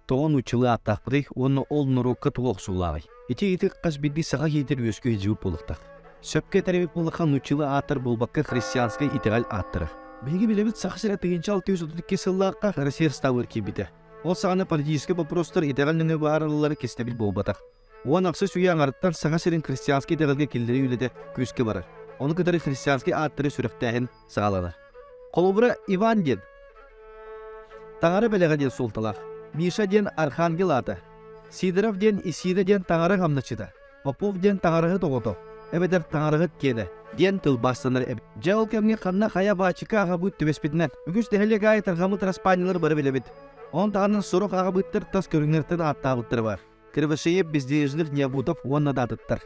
Тоҕо нууччалыы ааттаахпытый уонна ол норуокка тугу охсуулааҕый? Ити ыйытык хас биирдии саха киһитигэр үөскүү сылдьыбыт буолуохтаах. Сөпкө этэр эбит буоллахха, нууччалыы ааттар буолбакка христианскай итэҕэл ааттара. Биһиги билэбит Саха сирэ 1632 сыллаахха Россия састаабыгар киирбитэ. Ол саҕана политическай боппуруостар итэҕэл нөҥүө быһаарыллара кистэбил буолбатах. Уон ахсыс үйэ аҥарыттан Саха сирин христианскай итэҕэлгэ киллэрии үлэтэ күүскэ барар. Ону кытары христианскай ааттары сүрэхтээһин саҕаланар. Холобура, Иван диэн Таҥара бэлэҕэ диэн суолталаах. Миша диэн архангел аата. Сидоров диэн Исида диэн таҥара хамначчыта. Попов диэн таҥараһыт оҕото, эбэтэр таҥараһыт киэнэ диэн тылбаастанар эбит. Дьэ ол кэмҥэ ханна хайа баачыка аҕабыыт түбэспитинэн үгүс нэһилиэк аайы тарҕаммыт араспаанньалары бары билэбит. Ону таһынан сорох аҕабыыттар тас көрүҥнэриттэн ааттаабыттара баар. Кривошеев, Безденежных, Необутов уонна да атыттар.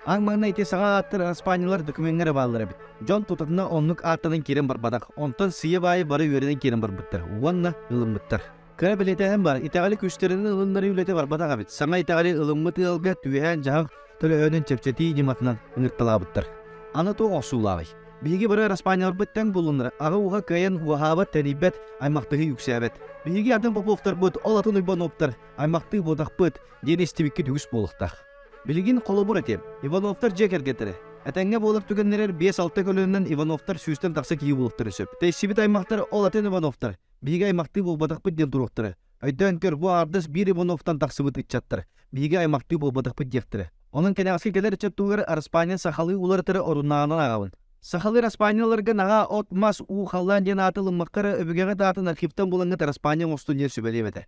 Аан маҥнай ити саҥа ааттар араспаанньалар докумуоҥҥа бааллар эбит. Дьон тутатына оннук ааттанан киирэн барбатах, онтон сыыйа-баайы бары үөрэнэн киирэн барбыттар уонна ылыммыттар. Кыра бэлиэтээһин баар, итэҕэли күүстэринэн ылыннарыы үлэтэ барбатах эбит. Саҥа итэҕэли ылыммыт ыалга түөһээн дьаһах төлөһүөнүн чэпчэтии ньыматынан ыҥырталаабыттар. Аны туох охсуулааҕый? Биһиги бары араспаанньаларбыт тэҥ булуннар, аҕа ууһа кыайан уһаабат, тэнийбэт, аймахтыһыы үксээбэт. Биһиги атын Поповтарбыт, ол атын Уйбануоптар, аймахтыы буотахпыт диэн истибиккит үгүс буолуохтаах. Билигин холобур этиэм, Ивановтар дьиэ кэргэттэрэ. Этэҥҥэ буолар түгэннэрэр 5-6 көлүөнэнэн Ивановтар сүүстэн тахса киһи буолуохтарын сөп. Тэйсибит аймахтар ол атын Ивановтар, биһиги аймахтыы буолбатахпыт диэн туруохтара. Өйдөөн көр, бу аардас биир Ивановтан тахсыбыт ыччаттар, биһиги аймахтыы буолбатахпыт диэхтэрэ. Онон кэнэҕэски кэлэр ыччат туһугар Араспаанньа сахалыы уларытары оруннааҕынан ааҕабын. Сахалыы араспаанньаларга наһаа от-мас, уу, халлаан диэн ааты ылыммакка эрэ өбүгэҕит аатын архивтан булаҥҥыт араспаанньа оҥостун диэн сүбэлиэм этэ.